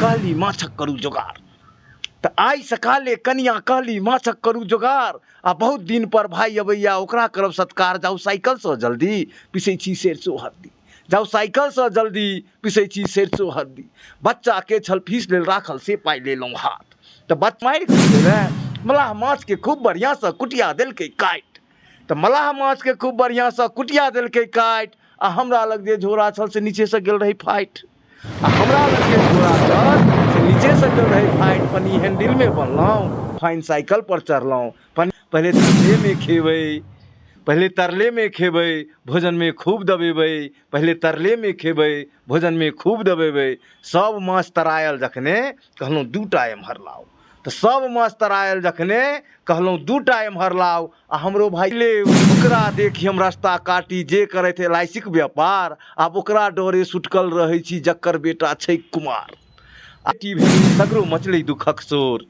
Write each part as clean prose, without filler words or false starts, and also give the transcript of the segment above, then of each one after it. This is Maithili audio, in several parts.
कहली माछक करू जोगार। तऽ आइ सकाले कनिया कहली माछक करू जोगार आ बहुत दिन पर भाई अबैया ओकरा करब सत्कार। जाउ साइकिलसँ जल्दी पिसै छी सेरसो हरदी, जाउ साइकिलसँ जल्दी पिसै छी सेरसो हरदी। बच्चाके छल फीस लेल राखल से पाइ लेलहुँ हाथ, तऽ बच्चा मारि गेलै। मलाह माछके खूब बढ़िआँसँ कुटिया देलकै काटि, तऽ मलाह माछके खूब बढ़िआँसँ कुटिया देलकै काटि आ हमरा लग जे झोरा छल से नीचेसँ गेल रहै फाटि, आ हमरा लग जे झोरा छल से नीचेसँ गेल रहै फाटि। पन्नी हैंडिलमे बन्हलहुँ, फाइन साइकिल पर चढ़लहुँ। पहिले तरलेमे खेबै, पहिले तरलेमे खेबै, भोजनमे खूब दबेबै, पहिले तरलेमे खेबै, भोजनमे खूब दबेबै। सब माछ तरायल जखने कहलहुँ दूटा एम्हर लाउ, तऽ सब माछ तरायल जखने कहलहुँ दूटा एम्हर लाउ आ हमरो भाई ले। ओकरा देखि हम रास्ता काटी जे करैत एल I सीक व्यापार, आब ओकरा डरे सुटकल रहै छी जकर बेटा छै कुमार। बेटी भेलै सगरो मचलै दुखक शोर,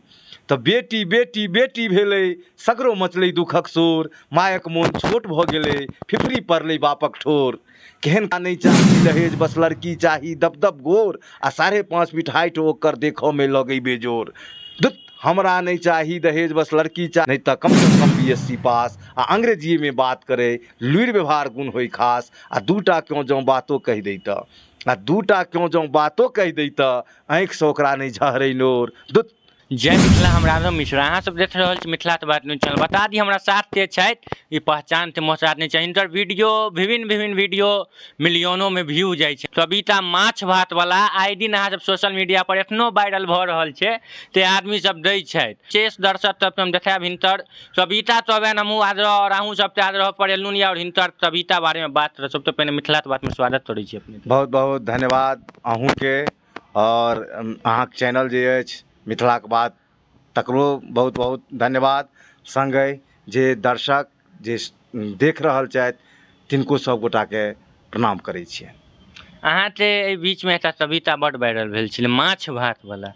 तऽ बेटी बेटी बेटी भेलै सगरो मचलै दुखक शोर। मायक मोन छोट भऽ गेलै फिफरी पड़लै बापक ठोर। केहन नहि चाही दहेज बस लड़की चाही दब दब गोर आ 5.5 फीट हाइट ओकर देखऽमे लगै बेजोर। दुत हमरा नहि चाही दहेज बस लड़की चाही, नहि तऽ कमसँ कम बी एस सी पास आ अंग्रेजीमे बात करै, लुरि व्यवहार गुण होइ खास आ दूटा क्यों जँ बातो कहि दै तऽ, आ दूटा क्यों जँ बातो कहि दै तऽ आँखिसँ ओकरा नहि झहरै नोर। दुत जय मिथिला, हम राघव मिश्रा, अहाँ सब देख रहल छी मिथिला के बात न्यूज चैनल। बता दी हमरा साथ के छथि, ई पहचान के मोहताज नहि छै। हिनकर वीडियो विभिन्न विभिन्न वीडियो मिलियनों में व्यू जाइ छै। कविता माछ भात वाला आइ दिन अहाँ सब सोशल मीडिया पर एखनो वायरल भऽ रहल छै, ते आदमी सब दै छथि। शेष दर्शक सबके हम देखायब हिनकर कविता, तबे हमहूँ आग्रह और अहूँ सबके आग्रह पर एलहुँ और हिनकर कविता बारे में बात करब। सबसँ पहिने मिथिला के बात में स्वागत करै छी अपने। बहुत बहुत धन्यवाद अहूँके और अहाँके चैनल जे अछि मिथिलाके बात तकरो बहुत बहुत धन्यवाद। सङ्गहि जे दर्शक जे देख रहल छथि तिनको सब गोटाके प्रणाम करै छियनि। अहाँके एहि बीचमे एकटा कविता बड्ड वायरल भेल छलै माछ भात वाला,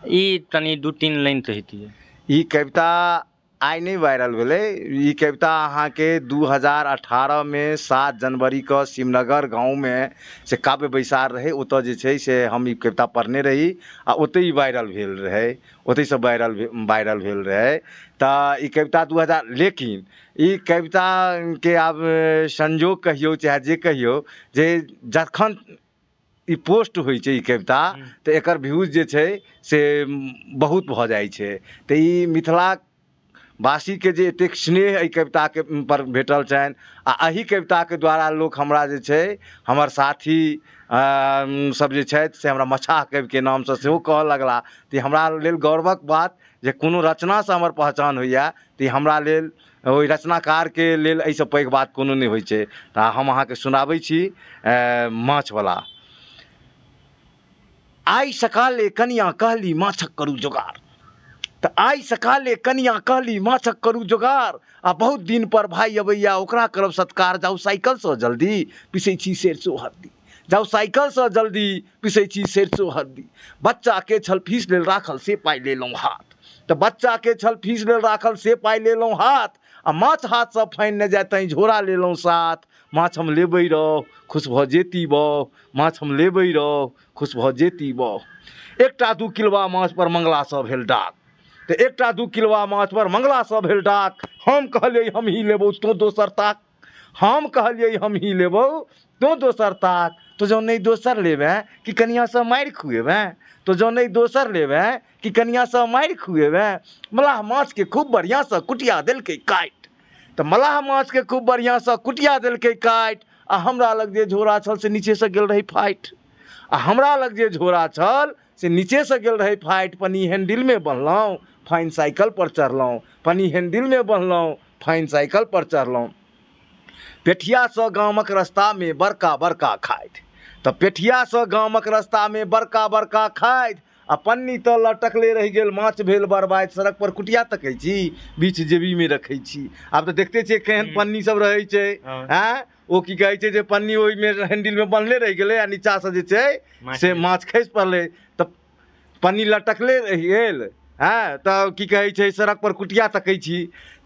ई तनि 2-3 लाइन कहितियै। ई कविता आइ नहि वायरल भेलै, ई कविता अहाँके 2018मे 7 जनवरीके शिवनगर गाँवमे से काव्य बैसार रहै, ओतऽ जे छै से हम ई कविता पढ़ने रही आ ओतहि ई वायरल भेल रहै, ओतहिसँ वायरल भेल रहै। तऽ ई कविता 2000, लेकिन ई कविताके आब संजोग कहियौ चाहे जे कहियौ जे जखन ई पोस्ट होइ छै ई कविता तऽ एकर व्यूज जे छै से बहुत भऽ जाइ छै। तऽ ई मिथिला वासीके जे एतेक स्नेह एहि कविताके पर भेटल छनि आ एहि कविताके द्वारा लोक हमरा जे छै हमर साथी सब जे छथि से हमरा मछाह कविके नामसँ सेहो कहऽ लगला। तऽ ई हमरा लेल गौरवक बात जे कोनो रचनासँ हमर पहचान होइए, तऽ ई हमरा लेल ओहि रचनाकारके लेल एहिसँ पैघ बात कोनो नहि होइ छै। तऽ हम अहाँके सुनाबै छी माछवला। आइ सकाले कनिया कहली माछक करू जोगार, तऽ आइ सकाले कनिया कहली माछक करू जोगार आ बहुत दिन पर भाई अबैया ओकरा करब सत्कार। जाउ साइकिलसँ जल्दी पिसै छी सेरसो हरदी, जाउ साइकिलसँ जल्दी पिसै छी सेरसो हरदी। बच्चाके छल फीस लेल राखल से पाइ लेलहुँ हाथ, तऽ बच्चाके छल फीस लेल राखल से पाइ लेलहुँ हाथ आ माछ हाथसँ फानि नहि जाय तैँ झोरा लेलहुँ साथ। माछ हम लेबै रौ खुश भऽ जेती बौ, माछ हम लेबै रौ खुश भऽ जेती बौ। एकटा 2 किलवा माछ पर मंगलासँ भेल डाक, तऽ एकटा 2 किलवा माछ पर मंगलासँ भेल डाक। हम कहलियै हम ही लेबौ तोँ दोसर ताक, हम कहलियै हम ही लेबौ तोँ दोसर ताक। तो जँ नहि दोसर लेबेँ कि कनियाँसँ मारि खुएबेँ, तो जँ नहि दोसर लेबेँ कि कनियाँसँ मारि खुएबेँ। मलाह माछके खूब बढ़िआँसँ कुटिया देलकै काटि, तऽ मलाह माछके खूब बढ़िआँसँ कुटिया देलकै काटि आ हमरा लग जे झोरा छल से नीचेसँ गेल रहै फाटि, आ हमरा लग जे झोरा छल से नीचेसँ गेल रहै फाटि। पन्नी हैंडिलमे बन्हलहुँ फाइन साइकिल पर चढ़लहुँ, पन्नी हैंडिलमे बन्हलहुँ फाइन साइकिल पर चढ़लहुँ। पेठियासँ गामक रस्तामे बड़का बड़का खाधि, तऽ पेठियासँ गामक रस्तामे बड़का बड़का खाधि आ पन्नी तऽ लटकले रहि गेल माछ भेल बर्बाद। सड़क पर कुटिया तकै छी बीच जेबीमे रखै छी। आब तऽ देखते छियै केहन पन्नी सब रहै छै। आँय ओ की कहै छै जे पन्नी ओहिमे हैंडिलमे बन्हले रहि गेलै आ नीचाँसँ जे छै से माछ खसि पड़लै, तऽ पन्नी लटकले रहि गेल। हँ तऽ की कहै छै सड़क पर कुटिया तकै छी।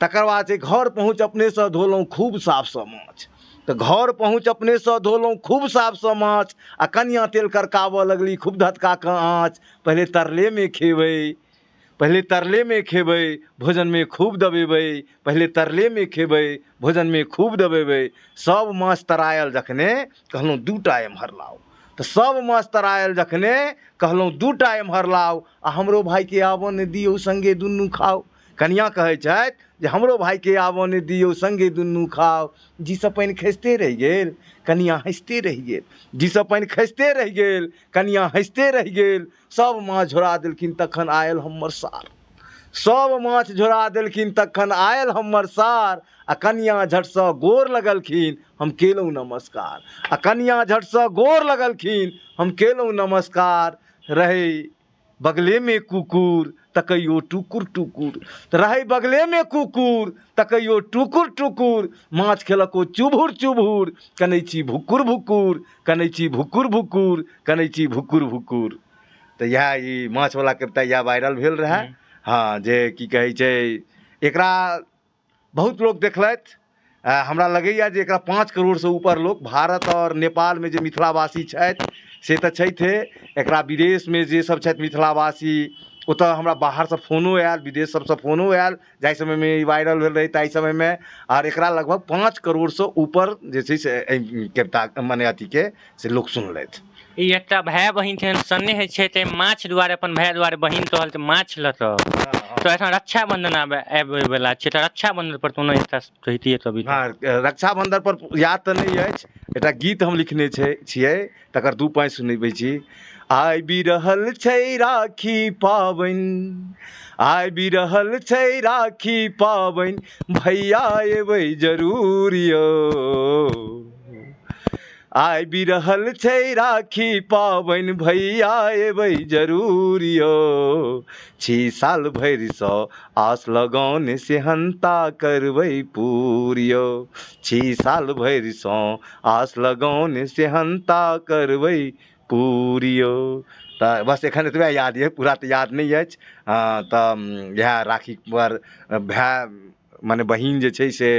तकर बाद से घर पहुँच अपनेसँ धोलहुँ खूब साफसँ माछ, तऽ घर पहुँच अपनेसँ धोलहुँ खूब साफसँ माछ आ कनिआँ तेल करकाबऽ लगली खूब धधका कऽ आँच। पहिले तरलेमे खेबै, पहिले तरलेमे खेबै, भोजनमे खूब दबेबै, पहिले तरलेमे खेबै, भोजनमे खूब दबेबै। सब माछ तरायल जखने कहलहुँ दूटा एम्हर लाउ, तऽ सब माछ तरायल जखने कहलहुँ दूटा एम्हर लाउ, आ हमरो भाइके आबऽ ने दियौ सङ्गे दुनू खाउ। कनिआँ कहै छथि जे हमरो भाइके आबऽ ने दियौ सङ्गे दुनू खाउ। जीसँ पानि खसिते रहि गेल, कनिआँ हँसिते रहि गेल, जीसँ पानि खसिते रहि गेल, कनिआँ हँसिते रहि गेल। सब माछ झोरा देलखिन तखन आयल हमर सार, सब माछ झोरा देलखिन तखन आयल हमर सार, आ कनिआँ झटसँ गोर लगलखिन हम केलहुँ नमस्कार, आ कनिआँ झटसँ गोर लगलखिन हम केलहुँ नमस्कार। रहै बगलेमे कुकुर तकैयो टुकुर टुकुर, तऽ रहै बगलेमे कुकुर तकैयो टुकुर टुकुर, माछ खेलक ओ चुभुर चुभुर, कनै छी भुकुर भुकुर, कनै छी भुकुर भुकुर, कनै छी भुकुर भुकुर। तऽ इएह ई माछवला कविता इएह वायरल भेल रहए। हँ, जे की कहै छै, एकरा बहुत लोक देखलथि। हमरा लगैए जे एकरा 5 करोड़सँ ऊपर लोक भारत आओर नेपालमे जे मिथिलावासी छथि से तऽ छथिहे, एकरा विदेशमे जे सब छथि मिथिलावासी, ओतऽ हमरा बाहरसँ फोनो आयल, विदेश सबसँ फोनो आयल जाहि समयमे ई वायरल भेल रहै ताहि समयमे, आर एकरा लगभग 5 करोड़सँ ऊपर जे छै से एहि कविता मने अथीके से लोक सुनलथि। ई एकटा भाय बहिन छै, स्नेह छै ते माछ दुआरे अपन भाय दुआरे बहिन कहल तऽ माछ लऽ तऽ एखन रक्षाबंधन आबै आबै वला छै, तऽ रक्षाबंधन पर कोनो एकटा कहितियै कविता। हँ, रक्षाबंधन पर याद तऽ नहि अछि, एकटा गीत हम लिखने छै छियै, तकर 2 पाँति सुनबै छी। आबि रहल छै राखी पाबनि, आबि रहल छै राखी पाबनि, भैया एबै जरूर यौ, आबि रहल छै राखी पाबनि, भैया एबै जरूर यौ, छी साल भरिसँ आस लगौने सेहन्ता करबै पूर यौ, छी साल भरिसँ आस लगौने सेहन्ता करबै पूर यौ। तऽ बस एखन एतबे याद यऽ, पूरा तऽ याद नहि अछि। हँ, तऽ इएह राखी पर भाय मने बहिन जे छै से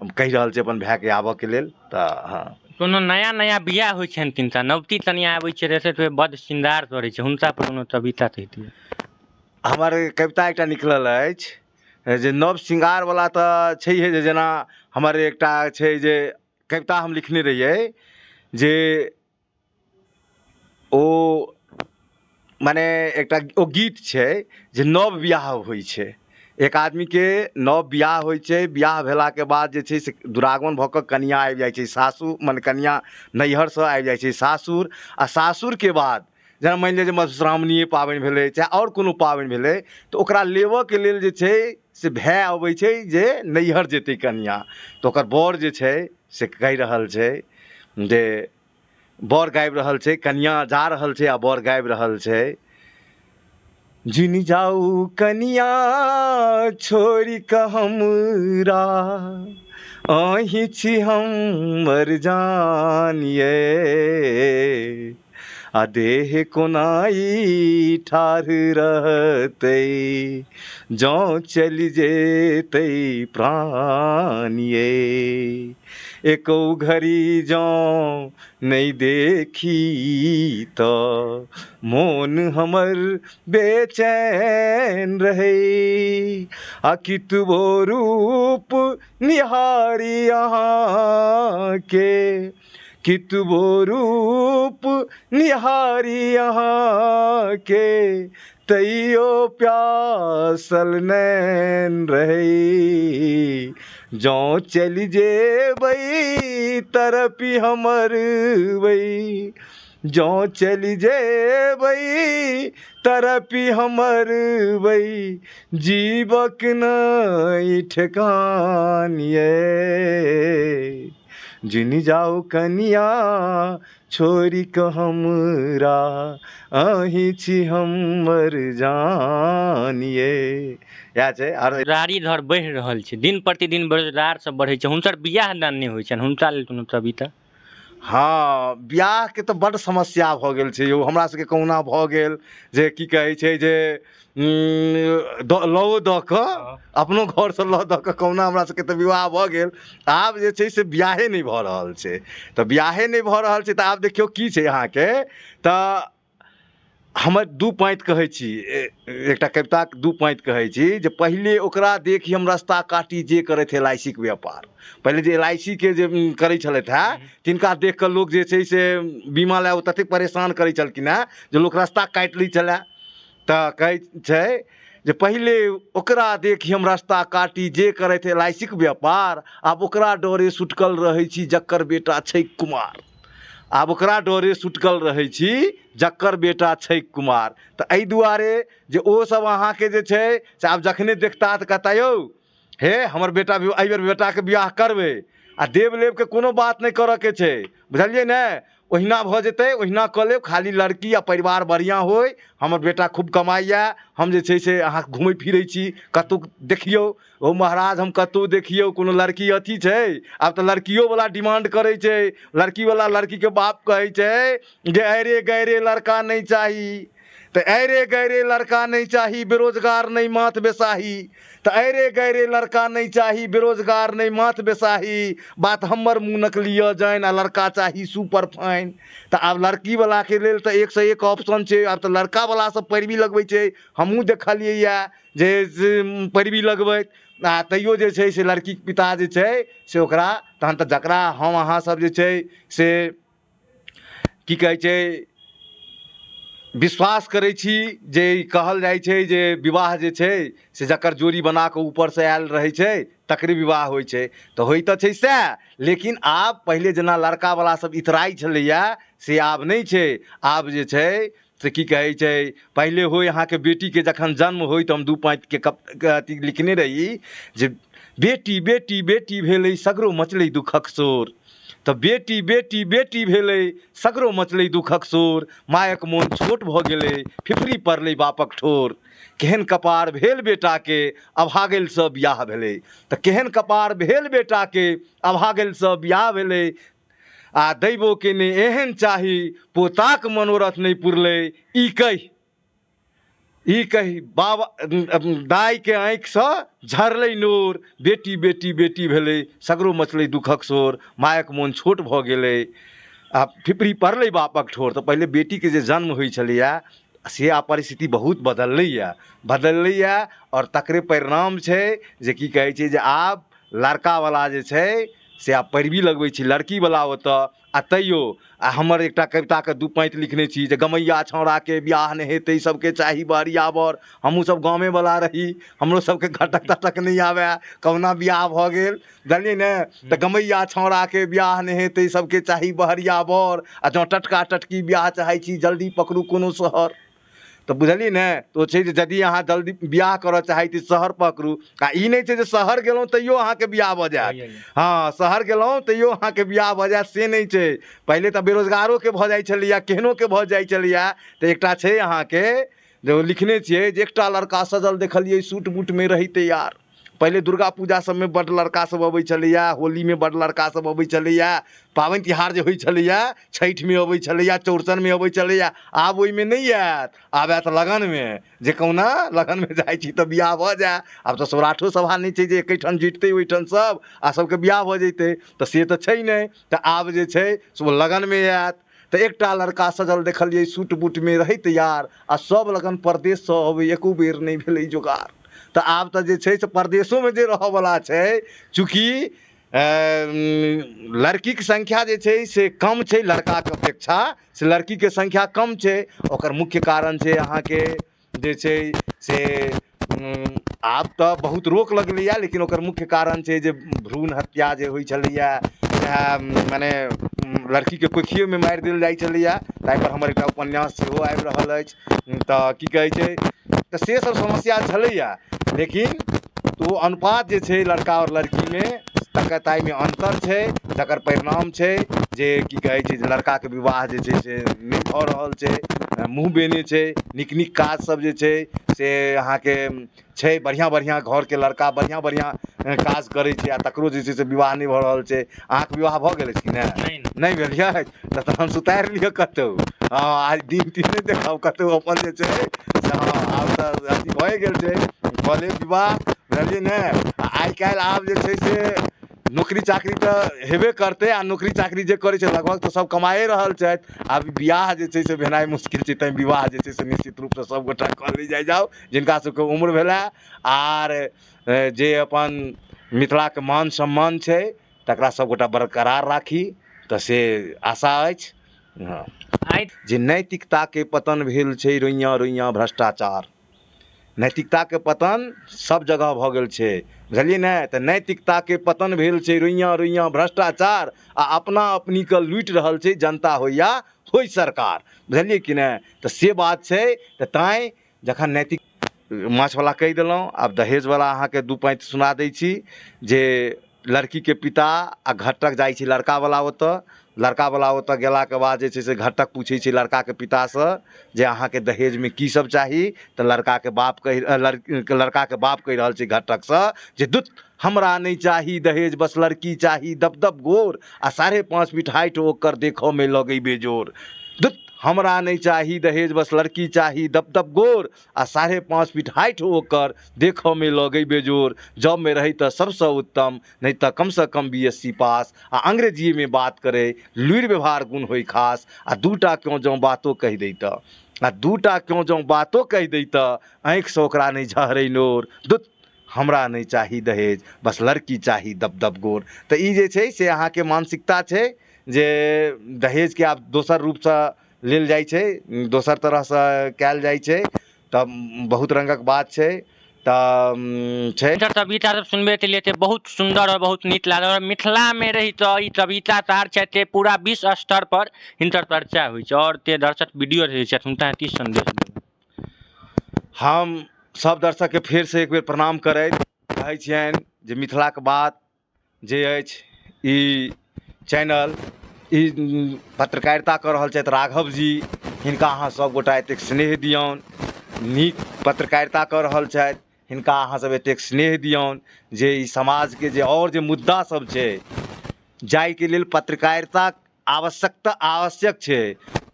कहि रहल छै अपन भायके आबऽके लेल। तऽ हँ, कोनो नया नया बियाह होइ छनि तिनका नवती कनिया आबै छै तऽ बड्ड श्रृंगार करै छै, हुनका पर कोनो कविता कहितियै। हमर कविता एकटा निकलल अछि जे नव श्रृंगारवला तऽ छैहे, जे जेना हमर एकटा छै जे कविता हम लिखने रहियै जे ओ मने एकटा ओ गीत छै जे नव बियाह होइ छै, एक आदमीके नव बियाह होइ छै, बियाह भेलाके बाद जे छै से दुरागमन भऽ कऽ कनिआँ आबि जाइ छै सासुर, मने कनिआँ नैहरसँ आबि जाइ छै सासुर, आ सासुरके बाद जेना मानि लिअ जे मधुश्रावणीये पाबनि भेलै चाहे आओर कोनो पाबनि भेलै, तऽ ओकरा लेबऽके लेल जे छै से भाय अबै छै जे नैहर जेतै कनिआँ, तऽ ओकर बर जे छै से कहि रहल छै जे बर गाबि रहल छै, कनिआँ जा रहल छै आ बर गाबि रहल छै, जुनि जाउ कनिआँ छोड़ि कऽ हमरा, अहीं छी हमर जान यै, आ देह कोना ई ठाढ़ रहतै जँ चलि जेतै प्राण यै, एको घड़ी जँ नहि देखी तऽ मोन हमर बेचैन रहै, आ कितबो रूप निहारी अहाँके, कितबो रूप निहारी अहाँके, तैयो प्यासल नैन रहै, जँ चलि जेबै तड़पि हम मरबै, जँ चलि जेबै तड़पि हम मरबै, जीवक नहि ठेकान यै, जुनि जाउ कनिया छोड़ि कऽ हमरा, अहीं छी हमर जान यै। इएह छै। आर बेरोजगारी दर बढ़ि रहल छै, दिन प्रतिदिन बेरोजगार सब बढ़ै छै, हुनकर बियाह दान नहि होइ छनि, हुनका लेल कोनो कविता? हँ, बियाहके तऽ बड्ड समस्या भऽ गेल छै यौ। हमरा सबके कहुना भऽ गेल जे की कहै छै जे लओ दऽ कऽ अपनो घरसँ लऽ दऽ कऽ कहुना हमरा सबके तऽ विवाह भऽ गेल। आब जे छै से बियाहे नहि भऽ रहल छै। तऽ बियाहे नहि भऽ रहल छै तऽ आब देखियौ की छै अहाँके। तऽ हमर दू पाँति कहै छी, एकटा कविताके दू पाँति कहै छी जे पहिले ओकरा देखी हम रस्ता काटी जे करैत एल I C के व्यापार। पहिले जे एल I C के जे करै छलथि हेँ तिनका देख कऽ लोक जे छै से बीमा लए ओ ततेक परेशान करै छलखिन हेँ जे लोक रस्ता काटि लै छलए। तऽ कहै छै जे पहिले ओकरा देखी हम रस्ता काटी जे करैत एल I C के व्यापार, आब ओकरा डरे सुटकल रहै छी जकर बेटा छै कुमार। आब ओकरा डरे सुटकल रहै छी जकर बेटा छै कुमार। तऽ एहि दुआरे जे ओसभ अहाँके जे छै से आब जखने देखता तऽ कहता यौ हे हमर बेटा, एहिबेर बेटाके बियाह करबै आ देव लेबके कोनो बात नहि करऽके छै, बुझलियै ने? ओहिना भऽ जेतै, ओहिना कऽ लेब, खाली लड़की आ परिवार बढ़िआँ होइ, हमर बेटा खूब कमाइए, हम जे छै से अहाँ घुमै फिरै छी कतहु देखियौ ओ महाराज, हम कतहु देखियौ कोनो लड़की अथी छै। आब तऽ लड़कियोवला डिमांड करै छै, लड़कीवला लड़कीके बाप कहै छै जे अरे गैरे लड़का नहि चाही। तऽ अरे गैरे लड़का नहि चाही, बेरोजगार नहि माथ बेसाही। तऽ अरे गैरे लड़का नहि चाही, बेरोजगार नहि माथ बेसाही, बात हमर मुनक लिअ जानि आ लड़का चाही सुपर फाइन। तऽ आब लड़कीवलाके लेल तऽ एकसँ एक ऑप्शन छै। आब तऽ लड़कावला सब पैरवी लगबै छै, हमहूँ देखलियैए जे पैरवी लगबैत, आ तैयो जे छै से लड़कीके पिता जे छै से ओकरा तहन तऽ जकरा हम अहाँ सब जे छै से की कहै छै विश्वास करै छी जे ई कहल जाइ छै जे विवाह जे छै से जकर जोड़ी बना कऽ ऊपरसँ आयल रहै छै तकरे विवाह होइ छै, तऽ होइ तऽ छै सएह। लेकिन आब पहिले जेना लड़कावला सब इतराइ छलैए से आब नहि छै। आब जे छै से की कहै छै, पहिले होइ अहाँके बेटीके जखन जन्म होइ तऽ हम दू पाँतिके कप अथी लिखने रही जे बेटी बेटी बेटी भेलै सगरो मचलै दुःखक शोर। तऽ बेटी बेटी बेटी भेलै सगरो मचलै दुःखक शोर, मायक मोन छोट भऽ गेलै फिफरी पड़लै बापक ठोर, केहन कपार भेल बेटाके अभागलसँ बियाह भेलै। तऽ केहन कपार भेल बेटाके अभागलसँ बियाह भेलै, आ दैबो के ने एहन चाही पोताक मनोरथ नहि पुरलै। ई कहि ई कहि बाबा दाइके आँखिसँ झरलै नोर, बेटी बेटी बेटी भेलै सगरो मचलै दुःखक शोर, मायक मोन छोट भऽ गेलै आ फिपरी पड़लै बापक ठोर। तऽ पहिले बेटीके जे जन्म होइ छलैए से आब परिस्थिति बहुत बदललैए बदललैए, आओर तकरे परिणाम छै जे की कहै छै जे आब लड़कावला जे छै से आब पैरवी लगबै छै लड़कीवला ओतऽ। आ तैयो आ हमर एकटा कविताके दू पाँति लिखने छी जे गमैया छौड़ाके बियाह नहि हेतै सबके चाही बहरिया बर। हमहूँ सब गामेवला रही, हमरो सबके घटक तटक नहि आबए, कहुना बियाह भऽ गेल, बुझलियै ने? तऽ गमैया छौड़ाके बियाह नहि हेतै सबके चाही बहरिया बर, आ जँ टटका टटकी बियाह चाहै छी जल्दी पकड़ू कोनो शहर। तऽ बुझलियै ने? तऽ ओ छै जे यदि अहाँ जल्दी बियाह करऽ चाहै छी शहर पकड़ू। आ ई नहि छै जे शहर गेलहुँ तैयो अहाँके बियाह भऽ जायत। हँ, शहर गेलहुँ तैयो अहाँके बियाह भऽ जायत से नहि छै। पहिले तऽ बेरोजगारोके भऽ जाइ छलैए, केहनोके भऽ जाइ छलैए। तऽ एकटा छै अहाँके जे ओ लिखने छियै जे एकटा लड़का सजल देखलियै सूट बूटमे रहै तैयार। पहिले दुर्गा पूजा सबमे बड्ड लड़का सब अबै छलैए, होलीमे बड्ड लड़का सब अबै छलैए, पाबनि तिहार जे होइ छलैए छठिमे अबै छलैए, चौड़चनमे अबै छलैए। आब ओहिमे नहि आयत, आब आयत लगनमे, जे कहुना लगनमे जाइ छी तऽ बियाह भऽ जाय। आब तऽ सौराठो सभा नहि छै जे एकेठाम जुटितै ओहिठाम सब आ सबके बियाह भऽ जैतै, तऽ से तऽ छै नहि। तऽ आब जे छै से ओ लगनमे आयत। तऽ एकटा लड़का सजल देखलियै सूट बूटमे रहै तैयार, आ सब लगन परदेशसँ अबै एको बेर नहि भेलै जोगाड़। तऽ आब तऽ जे छै से परदेशोमे जे रहऽवला छै, चूँकि लड़कीके संख्या जे छै से कम छै लड़काके अपेक्षा, से लड़कीके संख्या कम छै। ओकर मुख्य कारण छै अहाँके जे छै से आब तऽ बहुत रोक लगलैए, लेकिन ओकर मुख्य कारण छै जे भ्रूण हत्या जे होइ छलैए, चाहे मने लड़कीके कोखिएमे मारि देल जाइ छलैए, ताहिपर हमर एकटा उपन्यास सेहो आबि रहल अछि। तऽ की कहै छै, तऽ से सब समस्या छलैए, लेकिन ओ अनुपात जे छै लड़का आओर लड़कीमे तकर ताहिमे अन्तर छै, तकर परिणाम छै जे की कहै छै जे लड़काके विवाह जे छै से नहि भऽ रहल छै, मुँह बेने छै। नीक नीक काज सब जे छै से अहाँके छै बढ़िआँ बढ़िआँ घरके लड़का बढ़िआँ बढ़िआँ काज करै छै आ तकरो जे छै से विवाह नहि भऽ रहल छै। अहाँके विवाह भऽ गेल अछि कि नहि? नहि। नहि भेल यऽ तऽ तहन सुतारि लिअ कतहु। हँ, आइ दिन तिन नहि देखब कतहु अपन जे छै से। हँ, आब तऽ अथी भए गेल छै, कऽ लेब विवाह, बुझलियै ने? आ आइ काल्हि आब जे छै से नौकरी चाकरी तऽ हेबे करतै, आ नौकरी चाकरी जे करै छै लगभग तऽ सब कमाए रहल छथि। आब बियाह जे छै से भेनाइ मुश्किल छै, तैँ विवाह जे छै से निश्चित रूपसँ सभगोटा कऽ लै जाइ जाउ जिनका सबके उम्र भेलए, आर जे अपन मिथिलाके मान सम्मान छै तकरा सभगोटा बरकरार राखी, तऽ से आशा अछि। हँ, आइ जे नैतिकताके पतन भेल छै, रोइआँ रोइआँ भ्रष्टाचार, नैतिकताके पतन सब जगह भऽ गेल छै, बुझलियै ने? तऽ नैतिकताके पतन भेल छै, रोइआँ रोइआँ भ्रष्टाचार, आ अपना अपनीके लूटि रहल छै जनता होइ या होइ सरकार, बुझलियै कि नहि? तऽ से बात छै। तऽ तैँ जखन नैतिक माछवला कहि देलहुँ, आब दहेजवला अहाँके दू पाँति सुना दै छी जे लड़कीके पिता आ घटक जाइ छै लड़कावला ओतऽ। लड़कावला ओतऽ गेलाके बाद जे छै से घटक पूछै छै लड़काके पितासँ जे अहाँके दहेजमे की सब चाही। तऽ लड़काके बाप कहि लड़काके बाप कहि रहल छै घटकसँ जे दुत, हमरा नहि चाही दहेज, बस लड़की चाही दब दब गोर आ 5.5 फीट हाइट ओकर, देखऽमे लगै बेजोड़। दुत, हमरा नहि चाही दहेज, बस लड़की चाही दब दब गोर आ 5.5 फीट हाइट ओकर, देखऽमे लगै बेजोड़। जॉबमे रहै तऽ सबसँ उत्तम, नहि तऽ कमसँ कम BSc पास, आ अंग्रेजीमे बात करै, लुरि व्यवहार गुण होइ खास, आ दूटा क्यों जँ बातो कहि दै तऽ, आ दूटा क्यों जँ बातो कहि दै तऽ आँखिसँ ओकरा नहि झहरै नोर। दुत, हमरा नहि चाही दहेज, बस लड़की चाही दब दब गोर। तऽ ई जे छै से अहाँके मानसिकता छै जे दहेजके आब दोसर रूपसँ लेल जाइ छै, दोसर तरहसँ कयल जाइ छै, तऽ बहुत रङ्गक बात छै, तऽ छै। हिनकर कविता सब सुनबे के लिए बहुत सुन्दर और बहुत नीक लागल, और मिथिला में रही तऽ ई कविता कार छथि, पूरा विश्व स्तर पर हिनकर चर्चा होइ छै, और ते दर्शक वीडियो रहै छथि, हुनका की संदेश देबै? हम सब दर्शकके फेरसँ एक बेर प्रणाम करैत कहै छियनि जे मिथिलाके बात जे अछि ई चैनल, ई पत्रकारिता कऽ रहल छथि राघव जी, हिनका अहाँ सब गोटा एतेक स्नेह दियौन। नीक पत्रकारिता कऽ रहल छथि, हिनका अहाँ सब एतेक स्नेह दियौन जे ई समाजके जे आओर जे मुद्दा सब छै जाहिके लेल पत्रकारिता आवश्यकता आवश्यक छै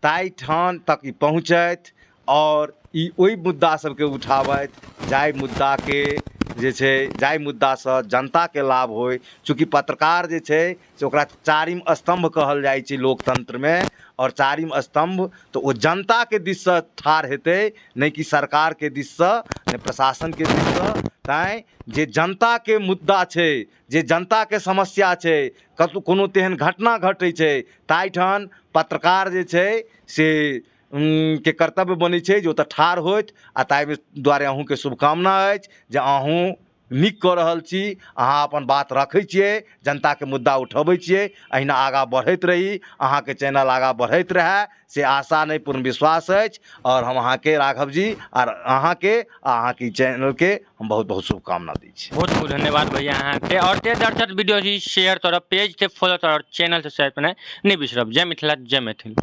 ताहिठाम तक ई पहुँचथि, आओर ई ओहि मुद्दा सबके उठाबथि जाहि मुद्दाके जे छै, जाहि मुद्दासँ जनताके लाभ होइ। चूँकि पत्रकार जे छै से ओकरा चारिम स्तम्भ कहल जाइ छै लोकतन्त्रमे, आओर चारिम स्तम्भ तऽ ओ जनताके दिससँ ठाढ़ हेतै, नहि कि सरकारके दिससँ, नहि प्रशासनके दिससँ। तैँ जे जनताके मुद्दा छै, जे जनताके समस्या छै, कतहु कोनो तेहन घटना घटै छै ताहिठाम पत्रकार जे छै से के कर्तव्य बनै छै जे ओतऽ ठाढ़ होथि। आ ताहि दुआरे अहूँके शुभकामना अछि जे अहूँ नीक कऽ रहल छी, अहाँ अपन बात रखै छियै, जनताके मुद्दा उठबै छियै, अहिना आगाँ बढ़ैत रही, अहाँके चैनल आगाँ बढ़ैत रहए से आशा नहि पूर्ण विश्वास अछि। आओर हम अहाँके राघव जी आर अहाँके आ अहाँके चैनलके हम बहुत बहुत शुभकामना दै छी। बहुत बहुत धन्यवाद भैया अहाँके। और ते दर्शक वीडियो जी शेयर करब, पेज के फॉलो करब, चैनल से सब्सक्राइब करनाइ नहि बिसरब। जय मिथिला, जय मैथिल।